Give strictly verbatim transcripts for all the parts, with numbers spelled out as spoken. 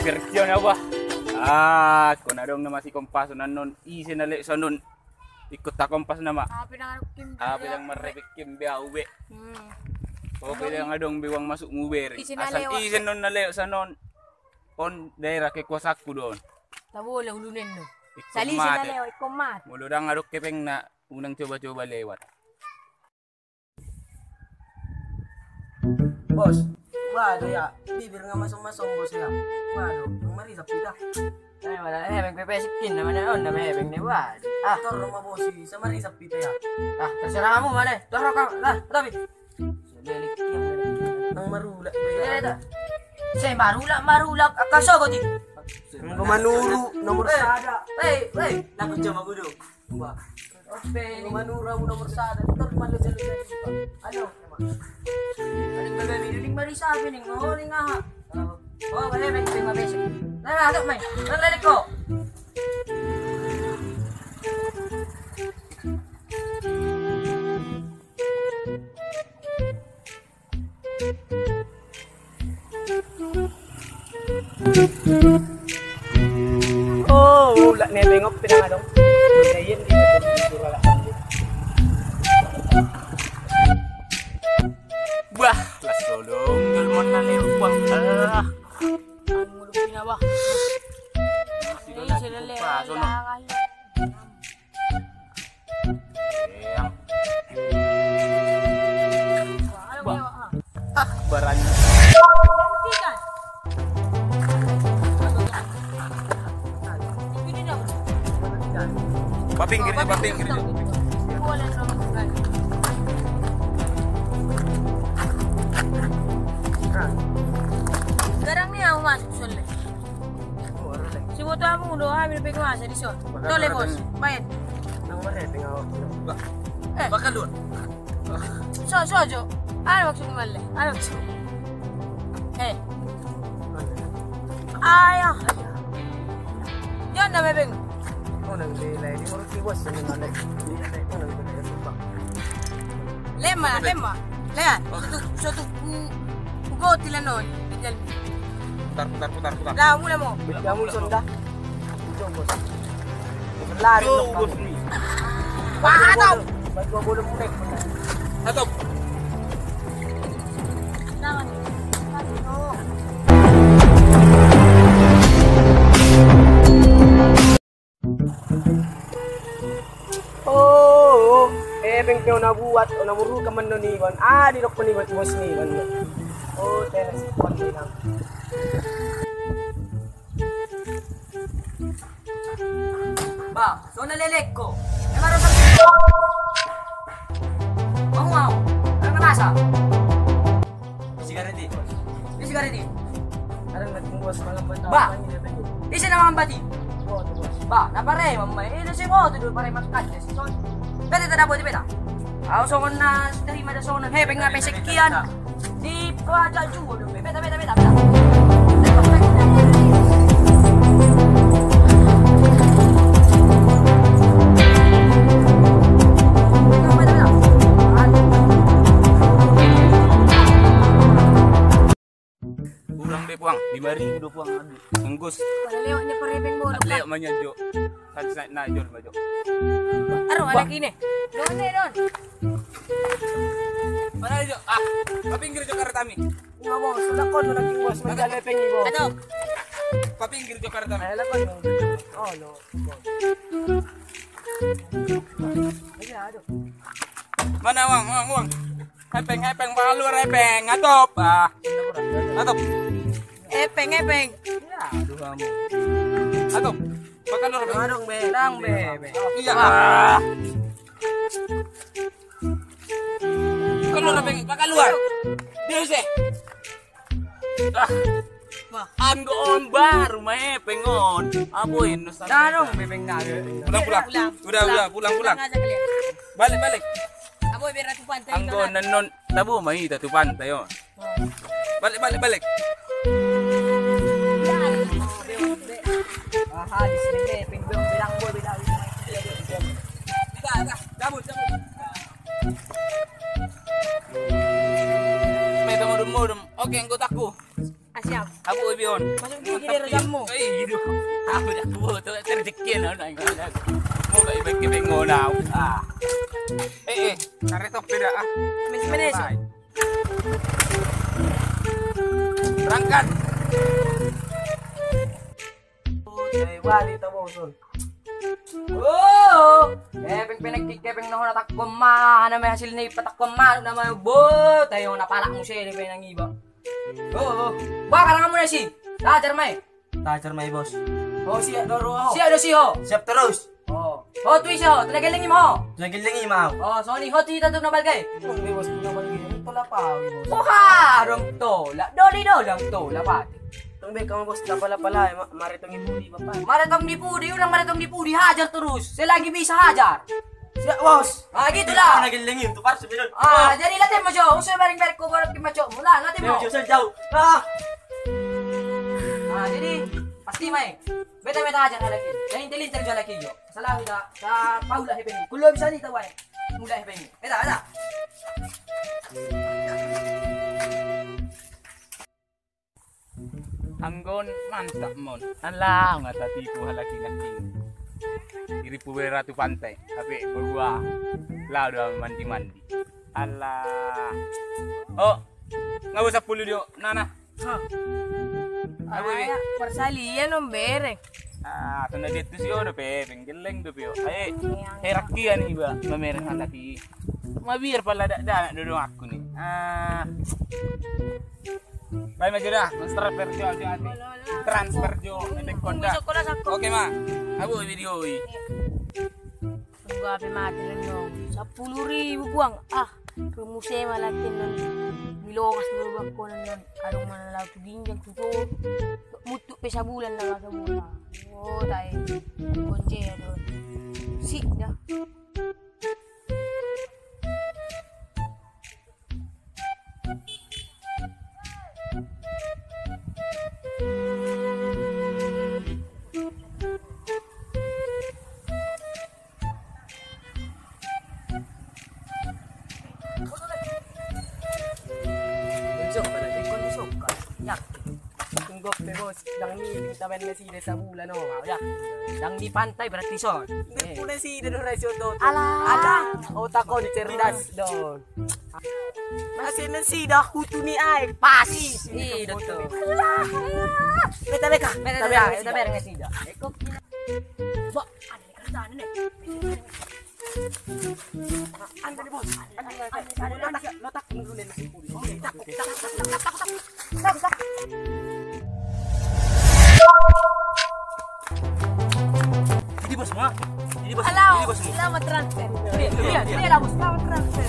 Kerja na bah. Ah, kona dong nama si kompas annon, ise na lek sanon. Ikut ta kompas nama. Apa yang marrebek kembe au be. Hmm. Apa yang adong be uang masuk mu bere. Ise na lewat. Ise non na lewat sanon. On daerah kekuasaanku don. Tabola ulunen do. Sali ise na lewat ikon mat. Molo dang adong kepeng na unang coba-coba lewat. Bos, waduh ya, bibir nga masong-masong bos ya. Waduh, yang marisap kita. Eh, mana eh, beng pepe sikin, mana on, nama eh, beng ne waduh. Ah, tor rumah bos, sama marisap kita ya. Ah, terserah kamu mana. Tor kamu, lah, tapi. Nang marulak. Saya marulak, marulak. Angka sogot i. Anggo manuru nomor sada. Hei, hei, takut sama kudu. Wah. Anggo manuru nomor sada. Terus mana jadi. Halo. Ada bebe ini mari sapi nih, ngoling aha. Oh, bebe, bebe, bebe. Nah, nah, mai. Nah, lele ko. Oh, ulak ni bengok pinang adong. Bah, las tolong, gelmon na lewat. Ah. Anu, bah. Ini sudah lewat. Ah, barani. Papinggir jo, papinggir jo. Garang ni au masuk sole. Siboto hamu do, hami do penguasa dison. Tole bos, baen. Nang marhepeng au. Eh. Bakal dua. So, so jo. Ada maksud malle. Ada maksud. Eh. Ayah. Jangan nama beng. Oh, nang di lain di urut di bos ini malle. Lemma, lemma. Lean, sotu, sotu, mm, goti lenon. Putar, putar, putar, putar. Lah, mula mo. Kamu sonda. Lari. Wah, tau. Baju bolong munek. Satu. Oh, oh, eh, beng pe ona buat, ona muru kaman non iban. Ah, di dokon iban bos ni iban. Oh, teres pon ni nang. Ba, so na lelek ko. Emang rasa. Mau, mau. Karena masa. Isi sigaret i. Isi sigaret i. Ada nggak tunggu semangat buat. Ba. Isi nama mambati. Ba, na pare mamma. Ini si botu dulu pare makan. Beta tak dapat beta. Au songon na terima da songon. Hei, pengen apa sekian? Di pajak juga dulu. Beta, beta, beta, beta. Kurang be puang, lima ribu do puang adu. Enggus. Pada lewat ni parepeng bodo. Lewat manya jo. Kan snack na jol majo. Aro ada kine. Don, don. Mana jo? Ah, papinggir jo karetami. Ngomong sudah kon lagi bos meja lepeng ibo. Aduh. Papinggir jo karetami. Ayo lah kon. Oh no. Iya aduh. Mana uang, uang, uang? Hepeng, hepeng, paluar hepeng, atop. Ah. Atop. Hepeng, hepeng. Ya, aduh kamu. Atop. Paluar hepeng. Adong be. Dang be. Iya. Ah. Paluar hepeng, paluar. Dia sih. Ah. Anggo on baru ma hepeng on. Aboan no. Dah dong, hepeng na. Pulang, pulang. Udah, udah, pulang, pulang. Balik, balik. Aboan biar tu pantai. Anggo annon tabo ma hita tu pantai on. Balik, balik, balik. Aha, di sini hepeng bilang boy beda. Dah, dah, cabut, cabut. Meta modom-modom. Oke, anggotaku. Ah, siap. Abu, Abi, on. Masuk gigi di rajanmu. Eh, gitu. Aku dah kuat, tuh, terdekin, on, on, on. Mau gak ibarat kepeng, on, on. Ah. Eh, eh, tarik tok, beda, ah. Mes, mes. Bye. Berangkat. Oke, balik, kita bosun. Oh, kepeng, penekki, kepeng, na hona takkon ma, na ma hasil ni patakkon ma, na ma, bo, tayo na palak muse di penang iba. Oh, oh. Ba, karang amu na si. Tajar mai. Tajar mai, Bos. Oh, siap do, ho. Siap do si ho. Siap terus. Oh. Ho, tu isi ho, tu na gelleng i ma ho. Tu na gelleng i ma ho. Oh, soni ho tu ita tu na balga i. Tong be, Bos, tu na balga i. Tolap au, Bos. Oh, ha, dong tolap. Doli do, dong tolap, pati. Tong be, kamu, Bos, tapa lapa lai, ma-, maretong i pudi, Bapak. Maretong di pudi, ulang maretong di pudi, hajar terus. Selagi bisa hajar. Siap, Bos. Ah, gitu lah. Na gelleng i, tu parsu, Bos. Ah, jadi latih mo jo, usah bareng-bareng ko gorok ki ma jo. Mula, latih mo. Jauh, jauh, jauh. Ah. Ah, jadi, pasti mai. Beta, beta aja halak i. Yang intelin cari halak i jo. Salah udah, sa paula hepeng. Kulo bisa ni tawai. Mula hepeng. Beta, beta. Anggo on mantap ma on. Alah, nga tatipu halak i nangkin. Iripu be ra tu pantai. Hape, berdua. Lao do mandi-mandi. Alah. Oh, nga bo sampulu do, nana. Ha. Abu, Abi. Ai, parsalian on bereng. Ah, tona dia tu si o dope, penggelleng dope o. Ae, herak dia ni ba, mamereng halak i. Mabiar pala dak, dak, dodong aku ni. Ah. Bae ma jo da, transfer jo, jo, ate. Transfer jo, ate, konda. Oke ma. Abu, video i. Tunggu ape mate nang dong. Sampulu ribu buang. Ah, rumuse ma lagi nang. Milongas ma bangkonan nang. Adong mana lau tu ginjang tu to. Mutuk pe sabulan na masa bola. Oh, tai. Konje ya do. Sik dah. Yakin. Tunggu pe, Bos. Ndang ni tabaen nasida sabulan, o. Yakin. Ndang di pantai berarti son. Ndang puna sida do rai si oto. Alah. Alah. Otak on cerdas do. Masih nasida kutu ni aek. Pas. Ih, dokter. Beta beka. Beta beka. Beta beka nasida. Ba, ada ni kerjaan ni. Anda ni, Bos. Anda ni, Bos. Lotak, lotak dulu ni. Ini, Bos, ma. Ini, Bos. Halo, ini, Bos, ma. Selamat transfer. Iya, iya, iya, Bos, selamat transfer.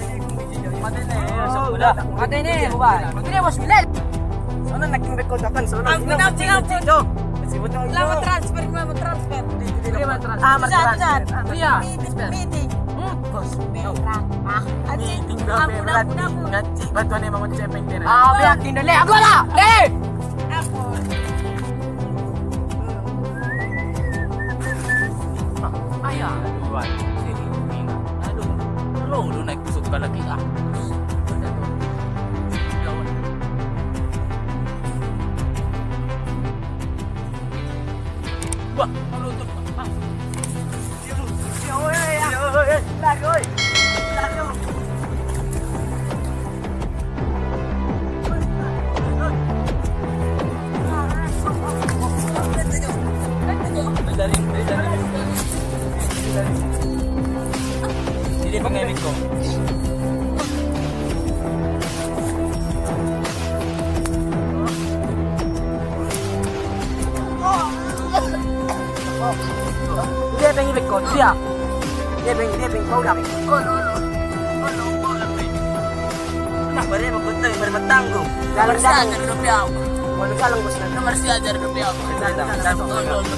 Mate ne, Bos. Mate ne, Bos. Ini, Bos, Milen. Sana nak kembali kotakan, sana. Ampun, ampun, ampun. Selamat transfer, selamat transfer. Selamat transfer. Iya. Meeting. Hmm. Bos. Berat. Ah, anjing. Meeting. Ampun, berat, ampun, ampun. Nganci, bantuan emang mau cepeng kena. Ah, berak, Indo, le, aku lah. Le. Ampun. Ayah, dua, sini, ini. Aduh, lo, lo naik kusuk lagi, ah. Wah, kalau untuk Dia pengen ikut, dia. Dia pengen, dia pengen kau dah. Nah, bare mau kau tahu, bare mau tanggung. Nomor satu, nomor satu. Nomor satu, nomor satu.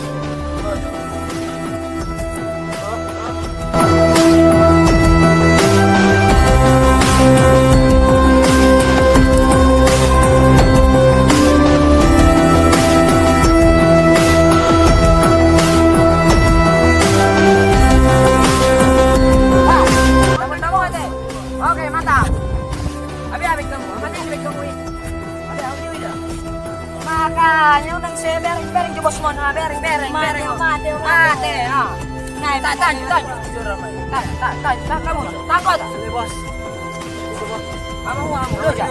Oke, mantap. Abi, abi, kamu. Apa nih, abi, kamu ini? Abi, abi, udah. Nah, ini unang se bereng, bereng jo bos mon, ah, bereng, bereng, bereng. Mate, mate, mate. Mate, ah. Nah, tak, tak, tak. Tak, tak, tak, tak, kamu, tak, kau tak. Bos. Kamu, kamu, lu aja.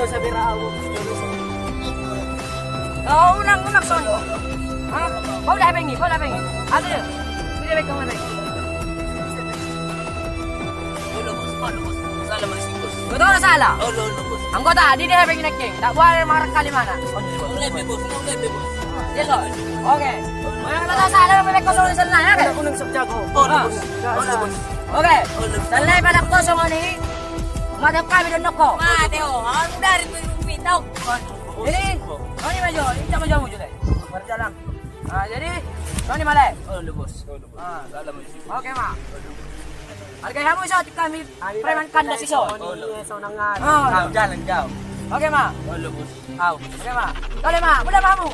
Oh, unang, unang, sorry. Hah? Kau udah bengi, kau udah bengi. Ada. Udah bengi, kau udah bengi. Olo, bos, olo, bos. Salah masih, bos. Betul salah? Olo, olo, bos. Anggota, di dia bengi neking. Tak boleh marah kali mana. Olo, bos, olo, bos. Iya, bos. Oke. Mana kata salah, mana kosong di sana, ya, kan? Aku nang sok jago. Olo, bos. Olo, bos. Oke. Olo, bos. Salah pada kosong ini. Mata kami dan noko. Mate, oh, harus dari pintu. Jadi, kau ini maju, ini sama jauh juga. Berjalan. Ah, jadi, kau ini malah. Olo, bos. Olo, bos. Ah. Salam, bos. Oke, ma. Harga hamu iso, kami preman kandas iso. Olo. Iya, sonangan. Oh. Kau jalan jauh. Oke, ma. Olo, bos. Au. Oke, ma. Kau, ma. Udah, mamu.